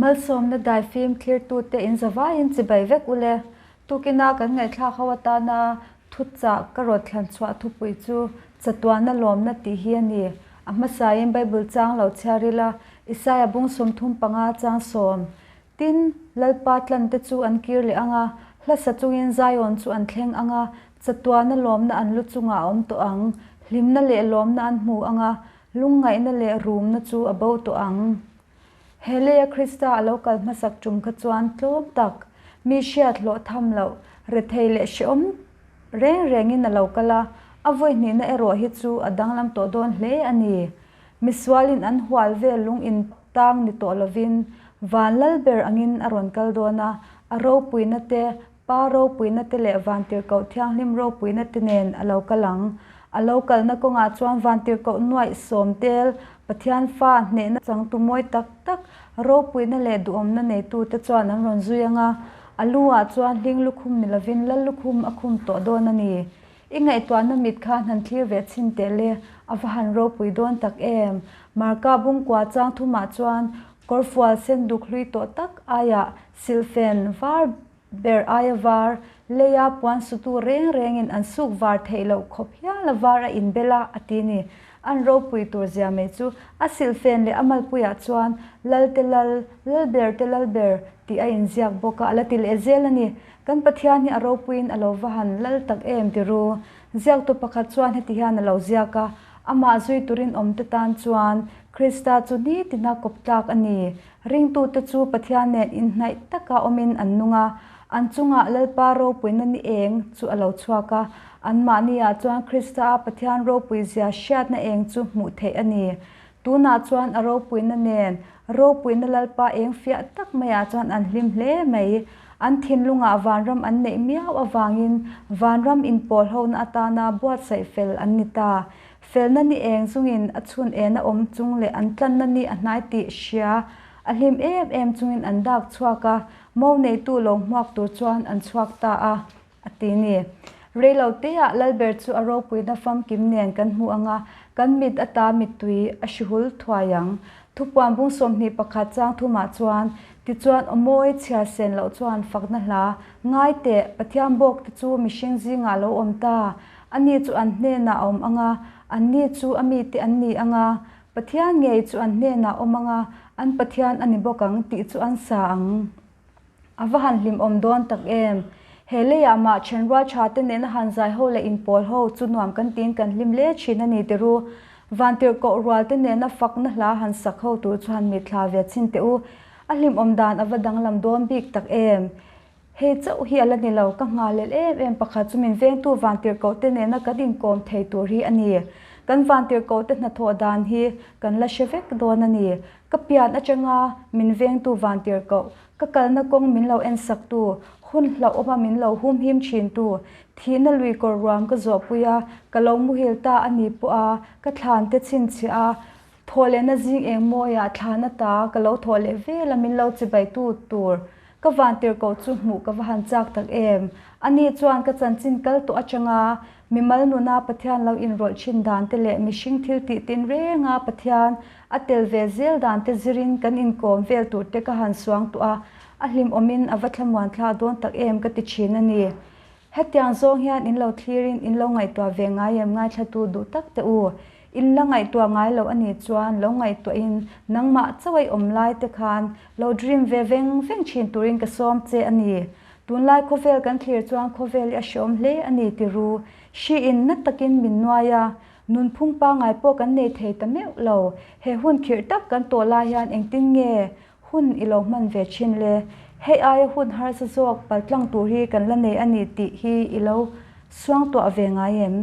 Malsawmna daifim thlirtute in zavaiin chibai vek ule. Tukina kan ngaihthlak ho atana thuchah ka rawt thlan chhuah thupui chu chatuana lawmna tih hi a ni. A hmasain Bible chang lo chhiar ila, Isaia bung 35 chang sawm. Tin, Lalpa tlante chu an kir leh ang a, hla sa chungin Zion chu an thleng ang a, chatuana lawmna an lu chungah a awm tawh ang. Hlimna leh lawmna an hmu ang a, lungngaihna leh rumna chu a bo tawh ang. He leia Krista a lo kal hmasak tum kha chuan tlawm tak, mi hriat hlawh tham loh, rethei leh hrehawm reng rengin a lo kal a, a vawi hnihna erawh hi chu a danglam tawh dawn hle a ni. Misualin an hual vel lung in tang ni tawh lovin van lal ber angin a rawn kal dawn a, a ropuina te, Pa ropuina te leh Vantirhkoh Thianghlim ropuina te nen a lo kal ang. A lo kalna kawngah chuan Vantirhkoh nuaih sawm tel, Pathian fa hnehna changtu mawi tak tak, ropuina leh duhawmna neitute chuan an rawn zui ang a, a lu ah chuan hling lukhum ni lovin lal lukhum a khum tawh dawn a ni. I ngaihtuahna mit khan han thlir ve chhin teh le, a va han ropui dawn tak em! Marka bungkua chang thumah chuan kawrfual sen duk hlui tawh tak aiah silhfen var ber aia var, leia puan sutu reng rengin an suk var theih loh khawp hial a var a inbel a, a ti ni. An ropui tur zia mai chu a silhfen leh a malpuiah chuan Lalte Lal, Lalberte Lalber tih a inziak bawk a, a la ti leh zel a ni. Kan Pathian hi a ropuiin a lo va han lal tak em ti ru? Ziaktu pakhat chuan heti hian a lo ziak a, Amah zui turin awmte tan chuan Krista chu nitina kawp tlak a ni. Ringtute chu Pathian nen inhnaih taka awmin an nung a, an chungah Lalpa ropuina ni eng chu a lo chhuak a, anmahniah chuan Krista-a Pathian ropui zia hriatna eng chu hmuh theih a ni. Tunah chuan a ropuina nen, ropuina Lalpa eng fiah tak maiah chuan an hlim hle mai. An thinlungah vanram an neih miau avangin vanram inpawl hona atana buatsaih fel an ni ta. Felna ni eng chungin a chhun en a awm chung leh an tlanna ni a hnai tih hria a hlim em em chungin an dak chhuak a, mo neitu lo hmuak tur chuan an chhuak ta a, a ti ni. Reilo teah Lalber chu a ropuina famkim nen kan hmu ang a, kan mit ata mittui a hrihul thuai ang. Thupuan bung 21 chang thumah chuan, Tichuan aw mawi chhiar sen loh chuan fakna hla, Ngai teh, Pathian bawk te chu mihring zingah lo awm ta, Ani chu an hnenah a awm ang a, anni chu a mite an ni ang a, Pathian ngei chu an hnenah a awm ang a, an Pathian a ni bawk ang tih chu an sa ang. A va han hlimawm dawn tak em! He leiah mah thenrual tha te nena han zai ho leh inpawl ho chu nuam kan tiin kan hlim hle thin a ni tiru. Vantirhkoh rual te nena fakna hla han sak ho tur chu han mitthla ve chhin teh u. A hlimawm dan a va danglam dawn bik tak em! Hei chauh hi a la ni lo, ka nghalel em em pakhat chu min vengtu vantirhkohte nena kan inkawm thei tur hi a ni. Kan vantirhkohte hnathawh dan hi kan la hre vek dawn a ni. Ka pian atanga min vengtu vantirhkoh, ka kalna kawng min lo ensaktu, hun hlauhawma min lo humhim thintu, thihna lui kawr ruam ka zawhpui a, ka lo muhil ta a ni pawh a, ka thlan te chhinchhiah a, Thawh lehna zing eng mawiah thlan ata ka lo thawh leh vel a min lo chibaitu tur ka vantirhkoh chu hmuh ka va han chak tak em. Ani chuan ka chanchin kal tawh atanga mimal nuna Pathian lo inrawlh thin dan te leh mihring thil tih tin renga Pathian a tel ve zel dan te zirin kan inkawm vel tur te ka han suang tawh a, a hlimawmin a va thlamuan thlak dawn tak em ka ti thin a ni. Hetiang zawng hian in lo thlirin in lo ngaihtuah ve ngai em ngaithlatu duh tak teh u. In la ngaihtuah ngai lo a nih chuan lo ngaihtuahin nangmah chauh awm lai te khan lo dream ve veng veng thin turin ka sawm che a ni. Tunlai khawvel kan thlir chuan khawvel hi a hreawm hle a ni ti ru. Hri in na takin min nuai a, nunphung pangngai pawh kan nei thei ta meuh lo. He hun khirh tak kan tawh lai hian engtin nge Hun i lo hman ve thin le. Hei aia hun harsa zawk paltlang tur hi kan la nei a ni tih hi i lo suangtuah ve ngai em?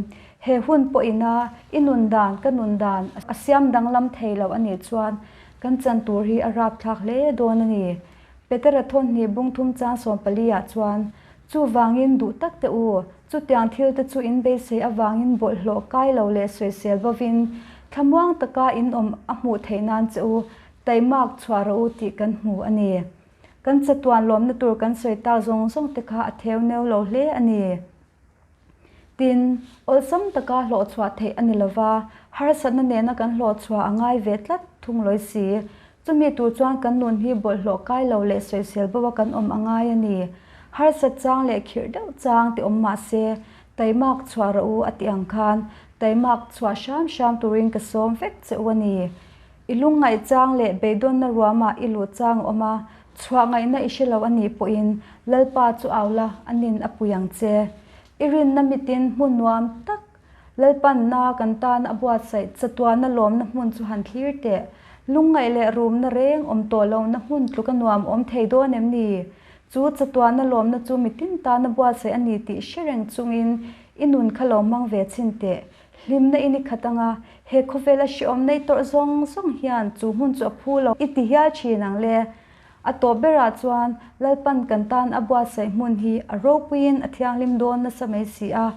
He hun pawhina i nun dan ka nun dan a siam danglam thei lo a nih chuan kan chan tur hi a rapthlak hle dawn a ni. Petera thawnhnih bungthum chang 14 ah chuan, Chuvangin duh tak teh u, chutiang thil te chu in beisei avangin bawlhhlawh kai lo leh sawisel bovin thlamuang taka in awm a hmuh theih nan che u Taimak chhuah rawh u tih kan hmu a ni. Kan chatuan lawmna tur kan sawi tak zawng zawng te kha a theu neu lo hle a ni. Tin, awlsam taka hlawhchhuah theih a ni lova, harsatna nena kan hlawhchhuah a ngai ve tlat thung lawi si. Chumi tur chuan kan nun hi bawlhhlawh kai lo leh sawisel bo a kan awm a ngai a ni. Harsat chang leh khirh deuh chang ti awm mah se, taimak chhuah rawh u a tih ang khan taimak chhuah hram hram turin ka sawm vek che u a ni. I lungngaih chang leh beidawnna ruamah i luh chang a awm a, chhuah ngaihna i hre lo a nih pawhin Lalpa chu au la, a nin a pui ang che. I rinna mitin hmun nuam tak Lalpanna kan tan a buatsaih chatuana lawmna hmun chu han thlir teh. Lungngaih leh rumna reng awm tawh lohna hmun tluk a nuam awm thei dawn em ni? Chu chatuana lawmna chu mitin tana buatsaih a ni tih hre reng chungin i nun kha lo hmang ve chhin teh. Hlimna i ni khat anga he khawvela hreawmna i tawrh zawng zawng hian chu hmun chu a phu lo i ti hial thin ang le. A tawp berah chuan Lalpan kan tan a buatsaih hmun hi a ropuiin a thianghlim dawn nasa mai si a.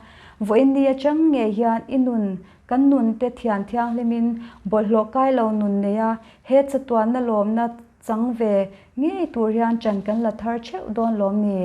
Vawiin ni atang ngei hian i nun, kan nun te thian thianghlimin bawlhhlawh kai lo nun neia he chatuanna lawmna chang ve ngei tur hian ṭan kan la thar theuh dawn lawm ni?